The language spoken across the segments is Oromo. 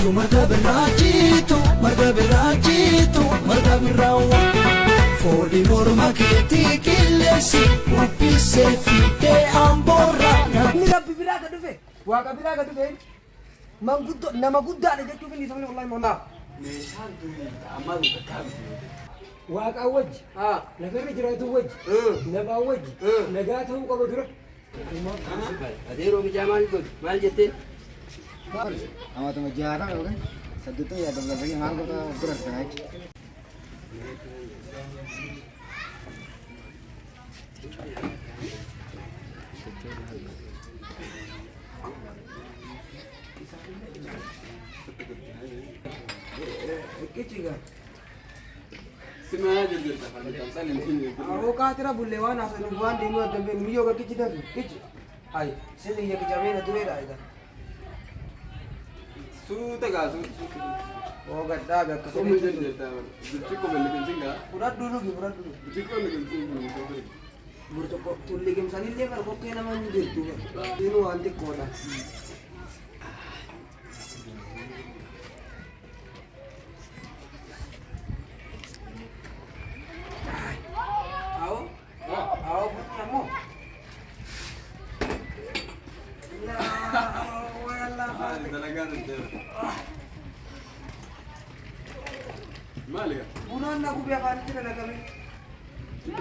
Jiitu marga birraa jiitu marga birraa jiitu marga birraa foolii morma keetii qilleensi bubbisee fiidee amboorraa. Namni Rabbi biraa ka dhufe, Waaqa biraa ka dhufe, manguddoo nama guddaadha jechuuf inni sabni wallahi Muhammad. Meeshaan durii ammaa tun takkaa miti. Waaqaan wajji, lafarra jiraatu wajji, namaan wajji, nagaa ta'uu qaba dura. Adeeroo bicaa maal godhu maal jettee? Amatuma 60 yookiin 80 yaadama maal godha of dura argaa jechuudha. Qici gaa. Simaa jirta kan hin Awoo kaatira bullee waan haasa'uuf waan deemuu adda hin beeknu miyyoo qici dafi qici. Hayi sirri iyya qicamee na dureedha egaa. Suuta gaa suuta suuta. Oo gadhaabe akka Suuta fedhetti. jirta burcuqqoo balliqinsin gaa. Fudhadhu dhugi, fudhadhu dhugi. Burcuqqoo liqinsin. Burcuqqoo tun liqimsanillee bar kokkee nama hin jirtu. Inuu waan xiqqoodha. Awoo awoo bunni ammoo. Laa wala. Dalagaa danda'eera. Maali gaa? Bunaan na gubee afaanitti dalagame.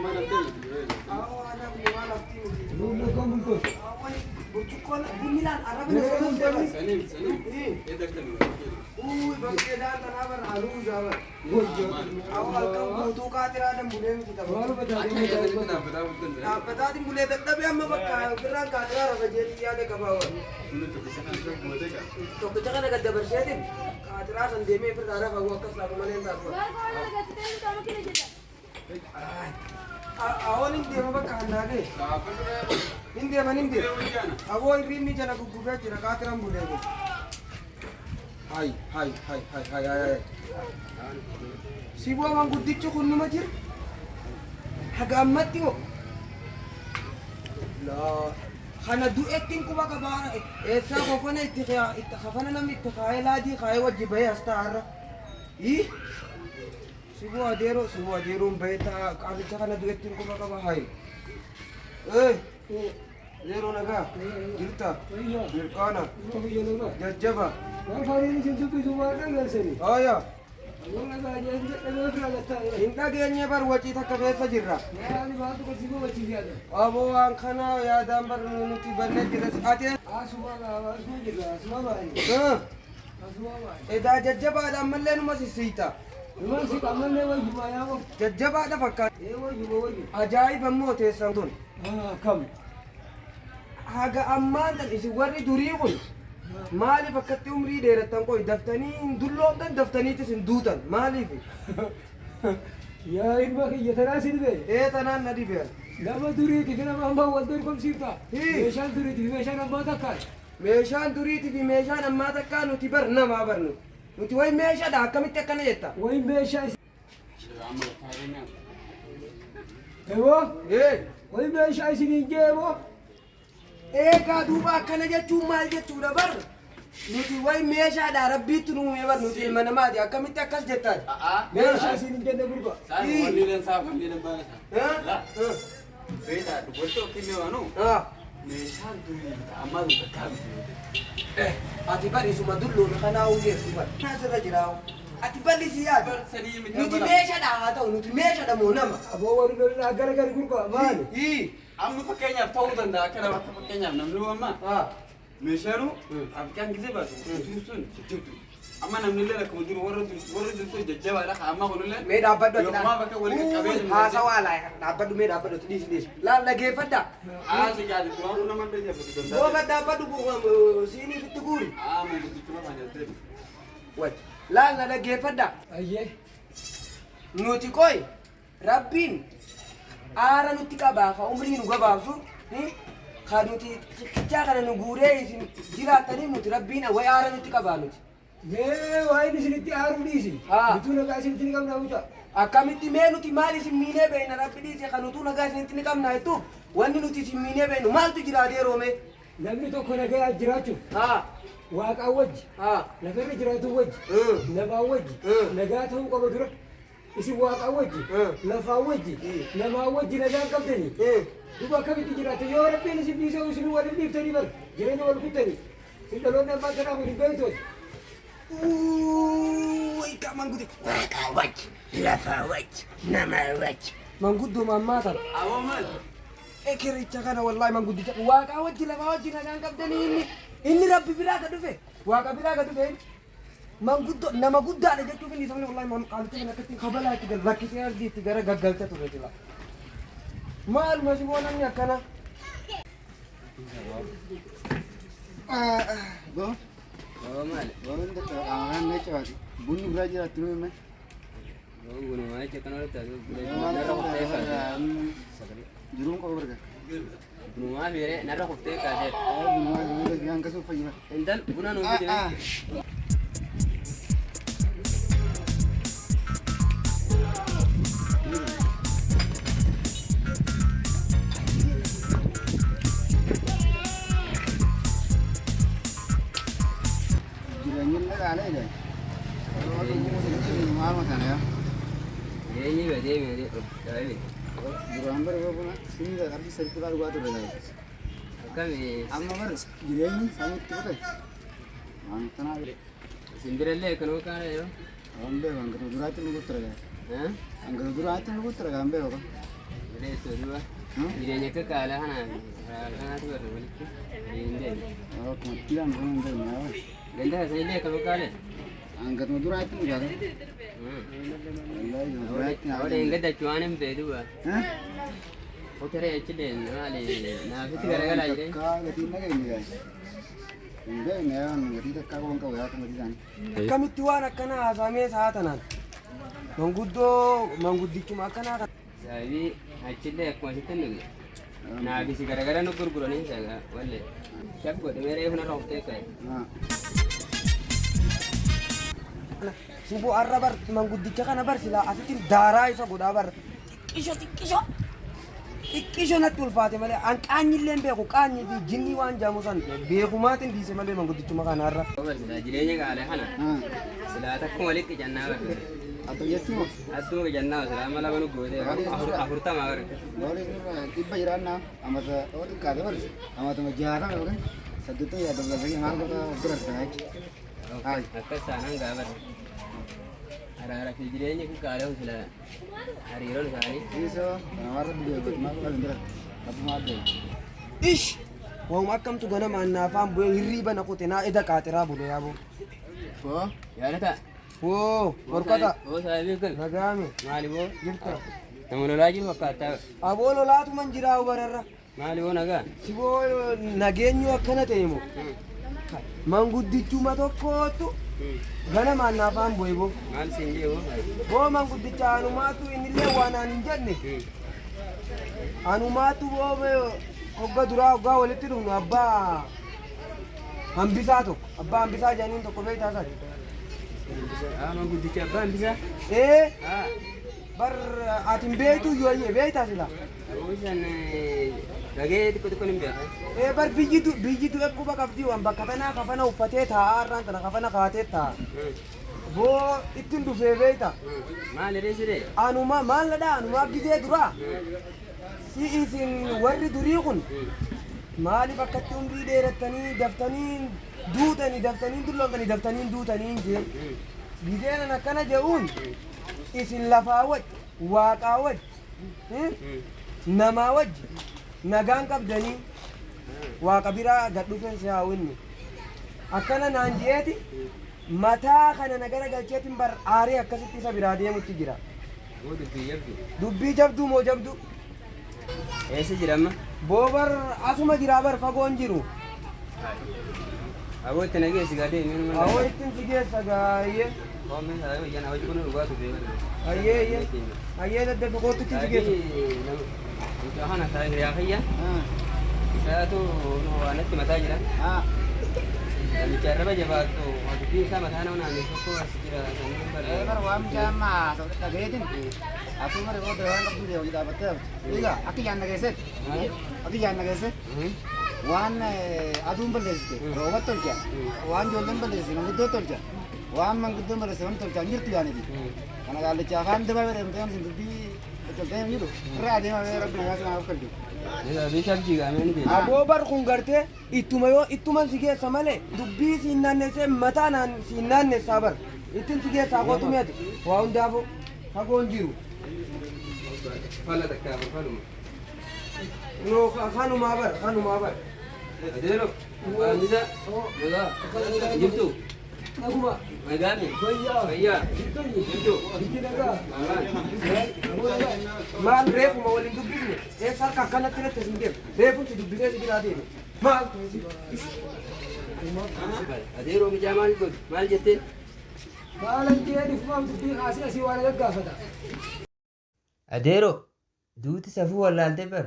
Maal haftee? Awoo ana gubee maal haftii miti. Nuun lakkoon bultoota. Awoo burcuqqoon bunni laan arrabni na sodaa. Saniif saniif. Eeda akkami? Uy, bakkeedhaan tanaa bar aluusaa bar. Awoo halkan guutuu kaatiraa dambulee miti tapha. Maaluma Akka taatee yaadanitti dhaabbataa bultan. Dhaabbataatiin bulee dadhabee amma bakka ofirraan kaatiraa rafa jeetii yaada qabaa waan. Inni tokkicha kan isa gootee gaa. Tokkicha kana gad dabarseetiin kaatiraa san deemee ofirraa rafa hoo akkas taatu malee hin taatu. Awoon hin deema bakka hannaa ga'e. Hin deema, hin deema. Aboo hirriibni jala guggubee jira kaatiraan bulee ga'e. Hay hay hay hay hay hay hay. Siboo manguddichi kun numa jira. Haga ammatti hoo. Laa. Kana du'ettiin quba qabaa eessaa kofana itti itti kafana namni itti kaayee laadii kaayee wajji bahee as taa'arra. Ii. Siboo adeeroo, siboo adeeroon bahee ta'a qaamicha kana du'ettiin quba qaba hayi. Ee. Adeeroo nagaa. Jirta. Mirqaana. Jajjaba. Afaaniin isin dubbisu waan dhageessani. Haya. Waan nagaa jedhan dadhabee ofirraa gattaa'e. Hin dhageenye bar wacii takka keessa jirra. Ani maaltu gosi gochii yaada. Aboo waan kana yaadaan bar nuti bannee jirra. Ati Asuma asuma jirra asuma baay'ee. Asuma baay'ee. Edaa jajjabaadha ammallee numa sissiita. Numan si ammallee wayyuma yaa'u. Jajjabaadha fakkaata. Ee wayyuma wayyu. Ajaa'iba immoo teessan tun. Akkam. Haga ammaan tan isin warri durii kun maaliif akkatti umrii dheerattan qoy daftanii hin dulloomtan daftaniitis hin duutan maaliif? Yaa ilma kiyya tanaa si dhibee. Ee tanaan na dhibee. Nama duriiti fi nama ammaa wal dorgomsiifta. Hii. Meeshaan duriiti fi meeshaan ammaa takka. Meeshaan duriitii fi meeshaan ammaa takkaa nuti bar namaa bar nuti. Nuti way meeshaadha akkamitti akkana jetta? Wayi meeshaa is. Eewoo. Ee. Wayi meeshaa isiniin jee eewoo. Eegaa duuba akkana jechuun maal jechuudha bar? Nuti way meeshaadha rabbiitti nu uume bar nuti ilma namaati akkamitti akkas jettaati? Meeshaa isiniin jenne gurba. Saan wanni leen saa wanni leen baana saa. Eh? Eh. Beektaa dubartii ofiin waanuu Ah. meeshaan durii ammaa tun takkaa miti. Ati bar isuma dulloome kanaa hungeessu bar. Asirra jiraa. Ati bal'isi yaadu. Sadii miti. Nuti meeshaadha haa ta'u nuti meeshaadha moo nama? Aboo warri lolaa gara gari gurba maali? Hii. Amma fakkeenyaaf ta'uu danda'a akka nama akka fakkeenyaaf namni amma Ah. meeshaanuu Afrikaan gisee baasu utuun sun jajjabdu. Amma namni illee akkuma jiru warra warri dursu jajjabaadha amma kunillee. Mee dhaabbadhu ati Yookumaa bakka walii qaqqabee Uuu, haasawaa laa dhaabbadhu mee dhaabbadhu ati dhiisi dhiisi. Laal dhageeffadha. Haasi gaadi duraan kun nama illee jabbatu danda'a. Booga dhaabbadhu siiniif itti guuri. Aa manguddichuma kan jettee. Wai. Laal na dhaggeeffadha. Ayyee. Nuti qoy rabbiin aara nutti qabaa ka umrii nu gabaabsu ka nuti xiqqichaa kana nu guuree isin jiraattaniif nuti rabbiin way aara nutti qabaa nuti. Mee waa'een isinitti aaruu dhiisi. Haa. Bituu nagaa isinitti ni qabnaa mucaa. Akkamitti mee nuti maal isin miinee beekna rabbi dhiise kan utuu nagaa isinitti ni qabna jettuuf wanni nuti isin miinee beeknu maaltu jira adeeroo mee? Namni tokko nagaa jiraachuuf Haa. Waaqaa wajji lafarra jiraatu wajji namaa wajji nagaa ta'uu qaba dura. Isin waaqaa wajji lafaa wajji namaa wajji nagaa hin qabdanii. Duuba akkamitti jiraata yoo rabbiin isin dhiisee isin waliin dhiiftanii bar jireenya wal kuttanii. Isin dhaloonni ammaa kanaa kun hin beektooti. Uuuy manguddi waaqaa wajji lafaa wajji namaa wajji. Manguddoo ammaa tana. Aboo maal? Ekericha kana wallahi manguddicha waaqaa wajji lafaa wajji nagaan qabdanii inni inni rabbi biraa ka dhufe waaqa biraa ka dhufe manguddoo nama guddaadha jechuuf inni sabni wallahi man qaalicha kana akkatti kabalaa itti gal rakkisee ardii itti gara gaggalcha ture jira. Maaluma si boo namni akkana. Boo. Boo maali? Boo qaama kan na cabaati. Bunni biraa jiraatti nu hime. Boo bunumaa jecha kana walitti haasa'u. Narra kuftee kaatee. Jiruun qaba barga. Bunumaa fiiree narra kuftee kaatee. Bunumaa jiruun akkasuma fayyada. Intal buna nuuf fidi. Jireenyi illee qaalee jira. Maaluma kana yaa. Jireenyi badee badee dhabe. Duraan bara buna sinii qarshii sadiitti baa dhugaa turre gaa'e. Akkami Amma bara jireenyi samiitti kute. Waan kanaa simbirallee akkanuma kaana yoo. waan beeku hanga duraatti nu guuture gaa'e. Hanga duraatti nu guuture gaa'e beeku. Bineensota duuba jireenya akka qaalaa kanaa kanaatu barre walitti hin deemu. Akkuma tilaan kun hin beekne yaa. Ganda sanillee akkanuma kaalee. Hanga duraatti nu gaa'e. Wallaahi duraatti naa Awwaala hin gaddachuu waan hin beeku duuba. Oteree achillee maali naafitti garagalaa jiree. Takkaa gatiin nageenye gaa'e. Hin beekne yaa gatii takkaa qaban qabu yaa kan gatii isaanii. Akkamitti waan akkanaa haasamee sa'a tanaan manguddoo manguddichuma akkanaa kana. Sababii achillee akkuma asitti hin dhugne. Naafisi garagara nu gurguranii sagaa wallee. Shaf godhe mee reefu narra kuftee ka'e. Siboo har'a bar manguddicha kana bar silaa asitti daaraa isa godhaa bar xiqqisho xiqqisho xiqqisho natti ulfaate malee an qaanyillee hin beeku qaanyii fi jinnii waan jaamu san beekumaatiin dhiise malee manguddichuma kana har'a. Silaa jireenya qaalee kana silaa takkuma walitti qicannaa barre. Atto jechuun Attuma qicannaa silaa amma lama nu gootee afurtama barre. Looli dhibba jiraannaa amata oo xiqqaate bari amatuma jaatama yookiin saddeettama jaatama galtee maal goota of dura argaa jechuudha. Akkas taanaan gaa barre. Araara fi jireenyi kun qaalee silaa hariiroon isaanii. Dhiisoo namarra biyya maal godhan jira abbumaa adda. Ish waanuma akkamtu ganamaan naafaan bu'ee hirriiba na qote naa eda qaaxiraa bule yaaboo. Boo Yaadata. Woo morkata Boo saayibii kun nagaame maali boo? jirta. Nama lolaa jiru fakkaata. Aboo lolaatuman jiraa bararra. Maali boo nagaa? Siboo nageenyu akkana ta'e moo manguddichuma tokkootu ganamaan naafaan bu'e boo. Maal siin jee boo? Boo manguddicha anumaatu innillee waan aan hin jenne anumaatu boo hogga duraa hoggaa walitti dhufnu abbaa hambisaa tokko abbaa hambisaa jedhaniin tokko beektaa isaati. Ah manguddicha abbaa hambisaa? Ee Ah bar ati hin beektu yooyyee beektaa sila. aboo isaan dhagee xiqqoo xiqqoo hin beekan. Ee bar biyyi biyyi du'e quba qabdii waan bakka tanaa kafana uffatee taa'aa har'aan tana kafana kaatee taa'a. Boo ittiin dhufee beekta. Maal jedhee siree? Anuma maal ladhaa anumaa gizee duraa si isin warri durii kun maaliif akkatti umrii dheerattanii daftanii duutanii daftanii dulloomtanii daftanii duutanii jee gizeenan akkana je'uun isin lafaa wajji waaqaa wajji namaa wajji nagaan qabdanii waaqa biraa gad dhufeen si haa winni akkana naan je'eeti mataa kana na gara galcheetiin bar aaree akkasitti isa biraa deemutti jira. Boo dubbii jabdu. Dubbii jabduu moo jabduu? Eessa jira amma? Boo bar asuma jiraa bar fagoon jiru. Aboo itti nageessi gaa deemi. Aboo ittiin si geessa gaayyee. Koomee saa wayyaa na wajji kun dhugaa turre. Ayyee ayyee. Ayyee daddafe kootutti si geessa. Mucaa kana saa hiriyaa kiyya. Isaatu waanatti mataa jira. Namicha arraba jabaattu dubbii isaa mataa nama naannoo tokko as jira sanniin bara. Bara waan mucaa amma dhageetin atuu mara booda waan qabdu hojii dhaabbattee hafte. Egaa akka ijaan dhageesseet akka ijaan dhageesse Waan aduun balleessite roobatti tolcha. Waan ijoolleen balleessite manguddoo tolcha. Waan manguddoon balleessite wanti tolcha hin jirtu yaaniti. Kana qaallicha afaan dabaa jedhamtee isin dubbii toltee hin jiru. Irra adeema rabbi nagaa sinaa of kalchu. Bishaaf jigamee ni beekna. Aboo bar kun gartee ittuma yoo ittuman si geessa malee dubbii siin naannessee mataa naan siin naannessaa bar ittiin si geessaa kootu mi'ati waa hundaafuu fagoon jiru. Fala takkaa faluma. No kanumaa bar kanumaa bar. Adeero. Abbaan isaa. Nagaa. Jirtu. Naguma. Nagaami. Fayyaa. Fayyaa. Jirtani. Jirtu. Jirti nagaa. Maal reefuma waliin dubbisne eessa harka akkanatti irratti isin deemu reefum si dubbisee si biraa deeme maal Adeeroo mijaa maal godhu maal jetteen? Maalan jee dhufumaaf dubbii kaasee asii waan gaggaafata. Adeeroo duuti safuu wallaaltee bar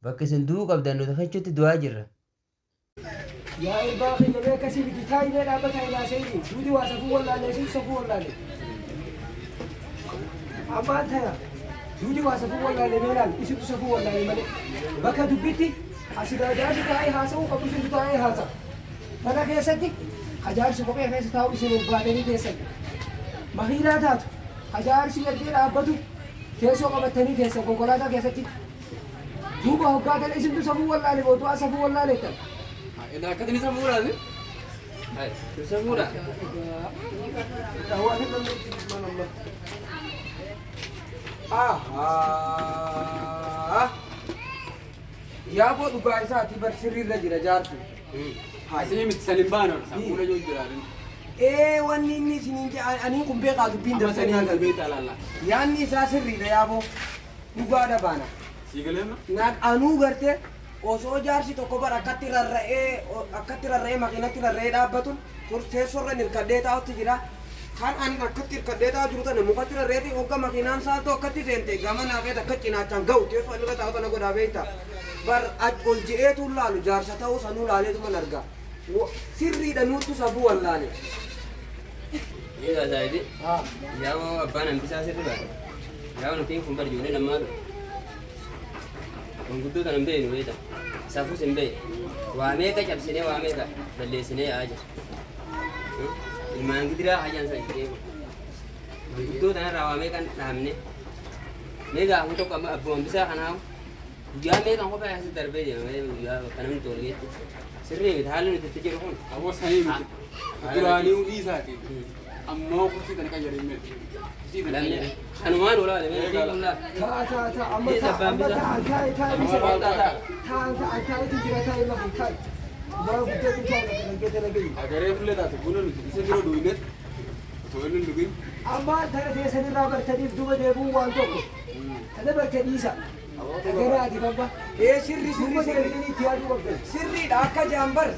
bakka isin du'uu qabdan nuti achitti du'aa jirra. Yaa ilmaa kiyya mee akkasii miti taa'inee dhaabbata hin haasa'ini duuti waa safuu wallaalee sun safuu wallaalee. Ammaan tana duuti waa safuu wallaalee mee laal isintu safuu wallaalee malee bakka dubbitti asirraa jaarsi taa'ee haasa'uu qabu isintu taa'ee haasa'a. Mana keessatti hajaarsi kophee keessa taa'u isin ol baatanii teessan. Makiinaa taatu hajaarsi gartee dhaabbatu teessoo qabatanii teessan konkolaataa keessatti. Duuba hoggaa tana isintu safuu wallaalee mootummaa safuu wallaaleettan. Ilaa akkasini safuudhaati. Safuudha. Ahaa. Yaaboo dhugaa isaati bar sirriirra jira jaarsi. Isinii miti san hin baanu safuudha yoo jiraatan. Ee wanni inni isiniin jedhe aniin kun beekaa dubbiin Amma darsanii sanii hanga beektaa laalla. Yaanni isaa sirriidha yaaboo dhugaadha baana. Sii galeema? Naaq anuu gartee osoo jaarsi tokko bar akkatti rarra'ee akkatti rarra'ee makiinatti rarra'ee dhaabbatuun teessoorra hirkadhee taa'utti jira. Kan ani akkatti hirkadhee taa'u jiru tana mukatti rarra'eeti hogga makiinaan saaltoo akkatti seente gama naafeet akka cinaachaan ga'u teessoo inni irra taa'u tana godhaa beekta. Bar ol je'eetu laalu jaarsa ta'uu sanuu laaleetu man arga. Sirriidha nuuttu safuu wallaale. Egaa saayibi. Yaa'oo abbaan hambisaa sirri baate. Yaa'oo nuti kun bar ijoollee lammaa dhufe. Manguddoo tana hin beeknu beekta. Safuus hin beeknu. Waa meeqa cabsinee waa meeqa balleessinee yaa'aa jira. Ilmaan gidiraa hajaan san jedhee manguddoo tanarraa waa meeqan dhaabne. Mee gaafa tokko amma abbuma hambisaa kanaa guyyaa meeqan kophaa asii darbee deema malee guyyaa bakka namni tola geetti. Sirrii miti haalli nuti itti jiru kun. Aboo sanii miti. Duraanii dhiisaati. Ammoo kursii tana qayyadee miti. Kursii tana qayyadee. Kanumaan olaale mee kun laa. Ta'a ta'a ta'a amma Eessa ta'a abbaan amma bisaa? ta'a taa'e taa'e bisa Ta'a ta'a. ta'a ta'a taa'etu jira taa'e lafa taa'e. Waan guddaa guddaa lafa dhaggeete nagayi. Agaree fuullee taate buna nuti isa bira duunet otoo inni hin dhugin. Amma tana teessanirraa bartaniif duuba deebi'uun waan tokko. Tana barte dhiisa. Dhaganaatiif amma. Ee sirri sirri Duuba sirri. deebi'anii itti yaaduu qabdan. Sirriidha akka jaan bar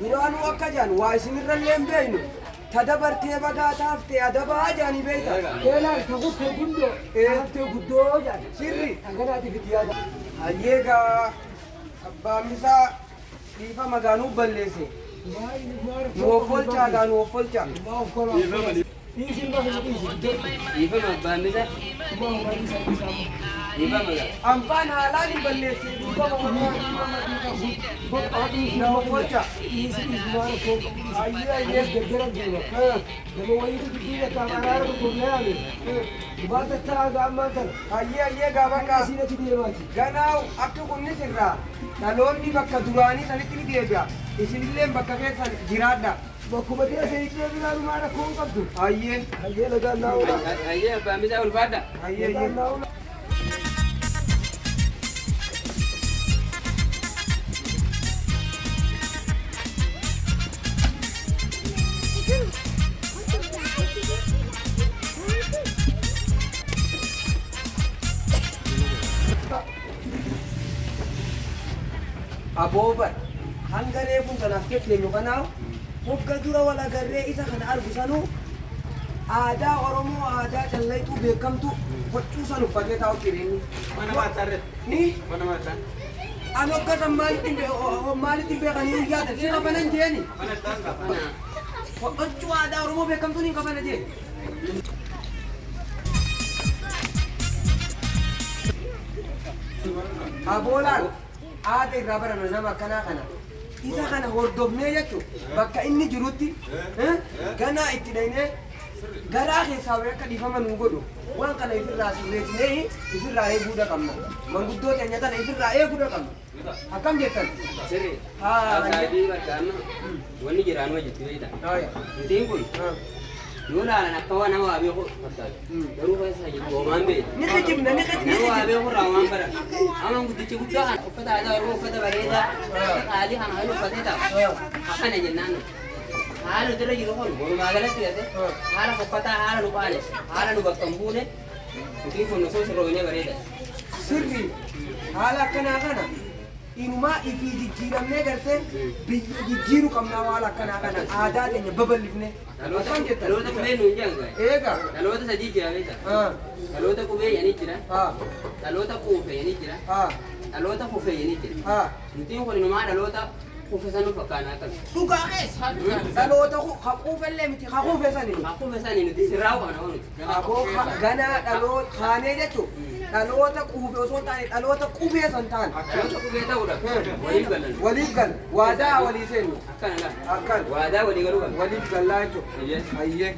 duraanuu akka jaan waa isinirra illee hin beeknu tadabartee bagaa taaftee adabaa jaanii beekta. Eelaan ta guddoo gundoo haftee guddoo jedhan. Sirri. Dhaganaatiif itti yaada. Hayyeegaa abbaan isaa dhiifa magaanuu balleesse. Nu offolchaa gaa nu offolchaa. Dhiisin bahu dhiisi. Dhiifama abbaan bisaa. Dhiifama gaa. Anfaan haalaan hin balleesse dhiifama Na offolchaa. Hayyee hayyee. Gargaran deema. Nama wayiitu dubbii takkaaf araara tokko na yaame. Waan tattaa ammaan tana. Hayyee hayyee gaa bakka. Asiinatti deemaati. Ganaaw akka kunnis irraa dhaloonni bakka duraanii sanitti ni deebi'a. Isinillee bakka keessan jiraadha. Bakkuma keessa hiiknee biraanumaa rakkoo hin qabdu. Hayyee. Hayyee nagaan naa oolaa. Hayyee abbaan bisaa ulfaadha. Hayyee Nagaan hayyee. naa oolaa. Aboo bar hanga reefuun kanaaf ketteenyu kanaaf hogga dura wal agarree isa kana argu sanuu aadaa Oromoo aadaa callayxuu beekamtu huccuu san uffatee taa'u jireenyi. Mana maataa irratti. Ni Mana maataa. ani hogga san maalitti maalitti beekanii hin yaadan si kafanan jeeni. Mana itti Huccuu aadaa Oromoo beekamtuun hin kafana jeen. Aboolaan Aada irraa baranna nama akkanaa kana. Isa kana hordofnee jechuun bakka inni jirutti ganaa itti dhaynee garaa keessaa bahee akka dhiifama nuu godhu waan kana ifirraa sirreessinee ifirraa eeguudha qabna. Manguddoo teenya tana ifirraa eeguudha qabna. Akkam jettan? Sirri. Haa. Saabii bakka amma wanni jiraanuma jirti beektaa. Haaya. Nutiin kun yoo laalan akka waan nama waa beeku fakkaatu. Garuu keessa jiru hoomaan beeku. Ni kijibna, ni kijibna. Nama waa beeku irraa waan baran. Amma guddichi guddaa kana uffata aadaa Oromoo uffata bareedaa uffata qaalii kana kan uffatee taa'u. Akkana jennaan. Haala nuti irra jiru kun walumaa galatti garte haala uffataa haala nu baane haala nu bakka hin buune nutiin kun osoo sirroonee bareeda. Sirri haala akkanaa kana inumaa ifii jijjiiramnee gartee biyya jijjiiruu qabnaa haala akkanaa kana aadaa teenya babal'ifne. Akkam jettan? Dhaloota qubee nuun jedhan gaa'e. Eega. Dhaloota sadii jira beektaa. Haa. Dhaloota qubee jedhanii jira. Haa. Dhaloota quufe jedhanii jira. Haa. Dhaloota kufee jedhanii jira. Haa. Nutiin kun inumaa dhaloota kufe sanuu fakkaana akkas. Dhugaa keessa dhaloota haquufellee miti haquufe sanii. Hakufe sanii nuti sirraa qabna waan nuti. Aboo ganaa dhaloota kaanee jechuun dhaloota quufe osoo hin taane dhaloota qubee san taane. Dhaloota qubee ta'uudhaaf waliif galan. Waliif gal waadaa walii seennu. Akkana laa. Akkan Waadaa walii galuu qabna. waliif gallaa jechuudha. Ayyee. Ayyee.